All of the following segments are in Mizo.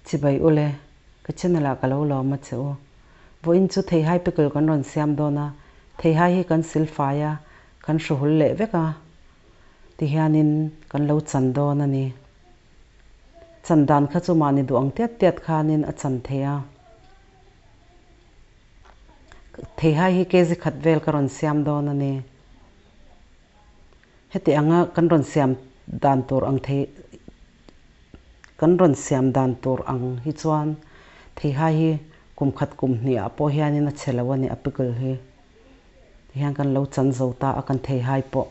Chibai ule, ka channel ah ka lo lawm a che u. Vawiin chu theihai pickle kan rawn siam dawn a, theihai hi kan sil fai a, kan hruhul leh vek a, tihianin kan lo chan dawn a ni. Chan dan kha chu mahni duh ang tiat tiat khanin a chan thei a. Theihai hi kg khat vel ka rawn siam dawn a ni. Heti anga kan rawn siam dan tur ang thei kan rawn siam dan tur ang hi chuan theihai hi kum khat kum hnih ah pawh hianin a chhe lo a ni a pickle hi. Tihian kan lo chan zo ta a kan theihai pawh.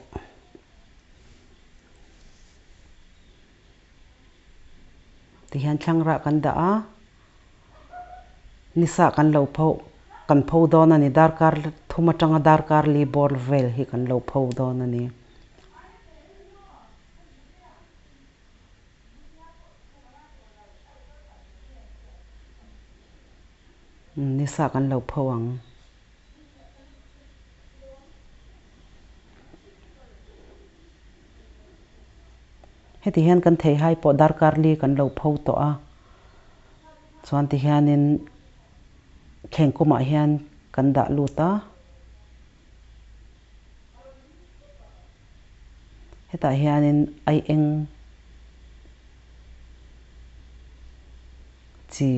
Tihian thlangrah kan dah a, nisa kan lo pho kan pho dawn a ni darkar thum atanga darkar li bawr vel hi kan lo pho dawn a ni. Nisa kan lo pho ang. Heti hian kan theihai pawh darkar li kan lo pho tawh a, chuan ti hianin thleng kumah hian kan dah lut a. Hetah hianin ai eng chi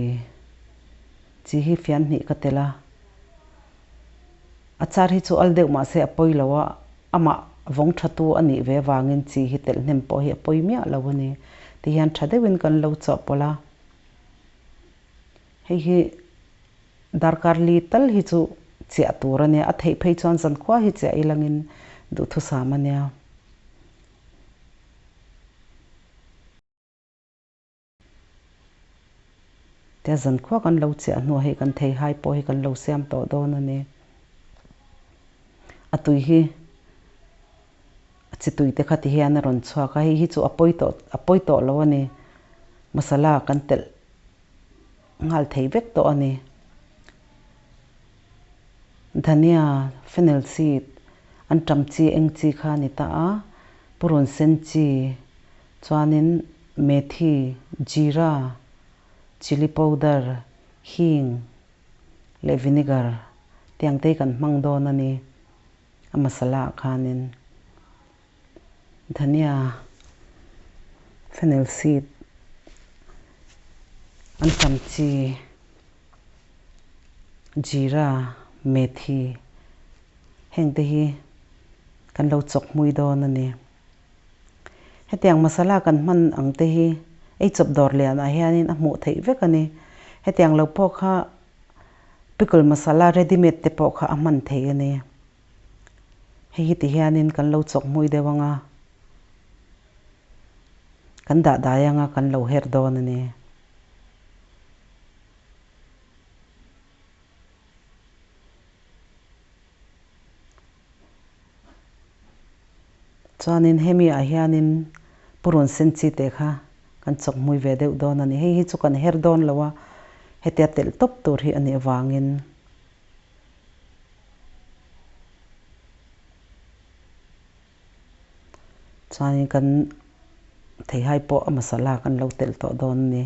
chi hi fian hnih ka tel a. A char hi chu al deuh mah se a pawi lo a, amah vawng tha tu a nih ve avangin chi hi telh hnem pawh hi a pawi miah lo a ni. Ti hian tha deuhin kan lo chawhpawlh a. Hei hi darkar li tal hi chu chiah tur a nia, a theih phei chuan zankhua hi chiah ilangin duhthusam a nia. Tia zankhua kan lo chiah hnuah hei kan theihai pawh hi kan lo siam tawh dawn a ni. A tui hi a chi tui te kha ti hian a rawn chhuak a, hei hi chu a pawi tawh a pawi tawh lo a ni. Masala kan telh nghal thei vek tawh a ni. Dhania, fennel seed, anṭam chi eng chi kha a ni ta a, purun sen chi Chuanin methi, jeera, chilli powder, hing leh vinegar tiang te hi kan hmang dawn a ni. A masala ah khanin dhania, fennel seed, antam chi, jeera, methi heng te hi kan lo chawk hmui dawn a ni. Hetiang masala kan hman ang te hi ei chawp dawr lianah hianin a hmuh theih vek a ni. Hetiang lo pawh kha pickle masala ready made te pawh kha a hman thei a ni. Hei hi ti hianin kan lo chawk hmui deuh ang a, kan dah dai ang a kan lo her dawn a ni. Chuanin hemi ah hianin purun sen chi te kha kan chawk hmui ve deuh dawn a ni. Hei hi chu kan her dawn lo a, hetia telh tawp tur hi a nih avangin. Chuanin kan theihai pawh a masala kan lo telh tawh dawn a ni.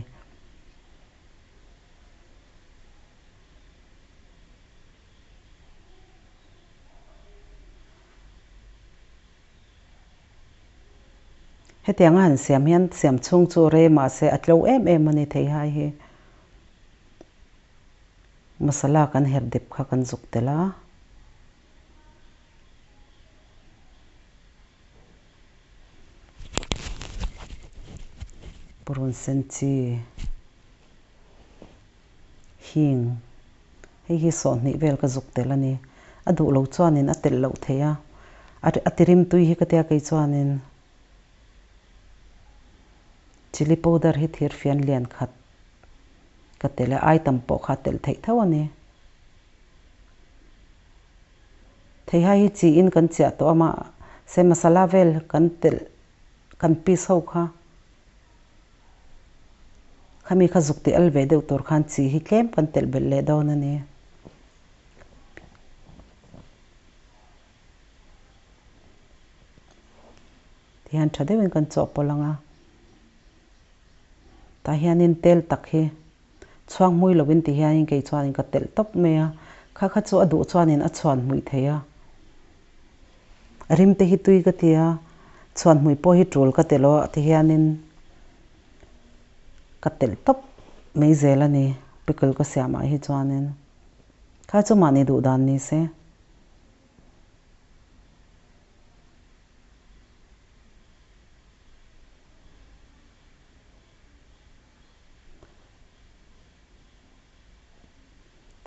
Hetiang a han siam hian siam chhung chu rei mahse a tlo em em a ni theihai hi. Masala kan her dip kha kan zuk tel a. Purun sen chi. Hing, hei hi sawhnih vel ka zuk tel a ni. A duh lo chuanin a telh loh thei a, a ti rim tui hi ka tia kei chuanin chilli powder hi thir fian lian khat ka telh a, ai tam pawh kha a telh theih tho a ni. Theihai hi chi in kan chiah tawh a mahse masala vel kan telh kan piece ho kha. Khami kha zuk tih al ve deuh tur khan chi hi tlem kan telh belh leh dawn a ni. Tihian tha deuhin kan chawhpawlh ang a. Tah hianin tel tak hi chhuang hmui lovin ti hianin kei chuanin ka telh tawp mai a, kha kha chu a duh chuanin a chhuan hmuih thei a. A rim te hi tui ka ti a, chhuan hmui pawh hi tul ka telh aw ti hianin ka telh tawp mai zel a ni pickle ka siamah hi chuanin. Kha chu mahni duh dan ni se.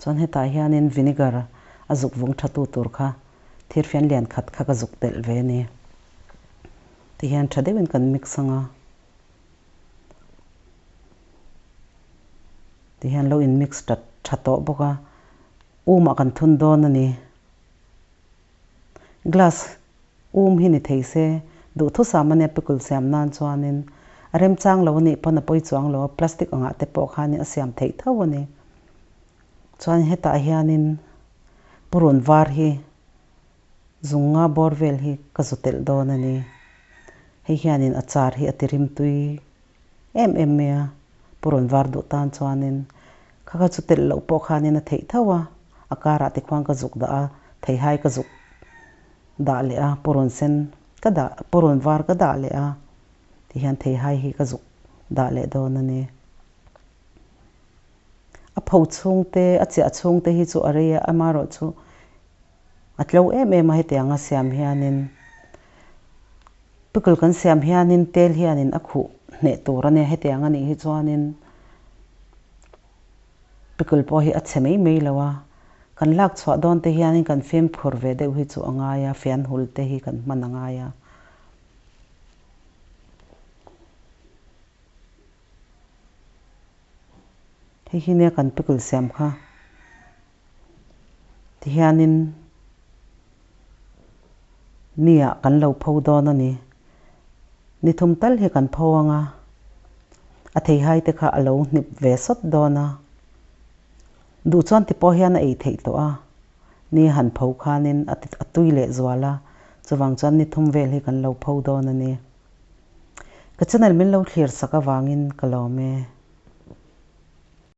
Chuan hetah hianin vinegar a zuk vung tha tu tur kha thirfian lian khat kha ka zuk telh ve a ni. Tihian tha deuhin kan mix ang a. Tihian lo in mix ta tha tawh bawk a, umah kan thun dawn a ni. Glass um hi ni thei se, duhthusam ania pickle siam nan chuanin a remchang lo anih pawn a pawi chuang lo a, plastic angah te pawh khanin a siam theih tho a ni. Chuan hetah hianin purun var hi zung nga bawr vel hi ka zu telh dawn a ni. Hei hianin a char hi a ti rimtui em em mai a, purun var duh tan chuanin kha kha chu telh loh pawh khanin a theih tho a, a karah tikhuan ka zuk dah a, theihai ka zuk dah leh a, purun sen ka dah purun var ka dah leh a tihian theihai hi ka zuk dah leh dawn a ni. A pho chhungte a chiah chhungte hi chu a rei a, amaherawhchu a tlo em em a hetianga siam hianin. Pickle kan siam hianin tel hianin a khuh hneh tur a nia hetiang a nih hi chuanin pickle pawh hi a chhe mai mai lo a, kan lak chhuah dawn te hianin kan fimkhur ve deuh hi chu a ngai a, fian hul te hi kan hman a ngai a. Hei hi nia kan pickle siam kha tihianin Nia kan lo pho dawn a ni. Ni thum tal hi kan pho ang a, a theihai te kha a lo hnip ve sawt dawn a. Duh chuan ti pawh hian a ei theih tawh a, ni han pho khanin a tui leh zual a, chuvang chuan ni thum vel hi kan lo pho dawn a ni. Ka channel min lo thlir sak avangin ka lawm e.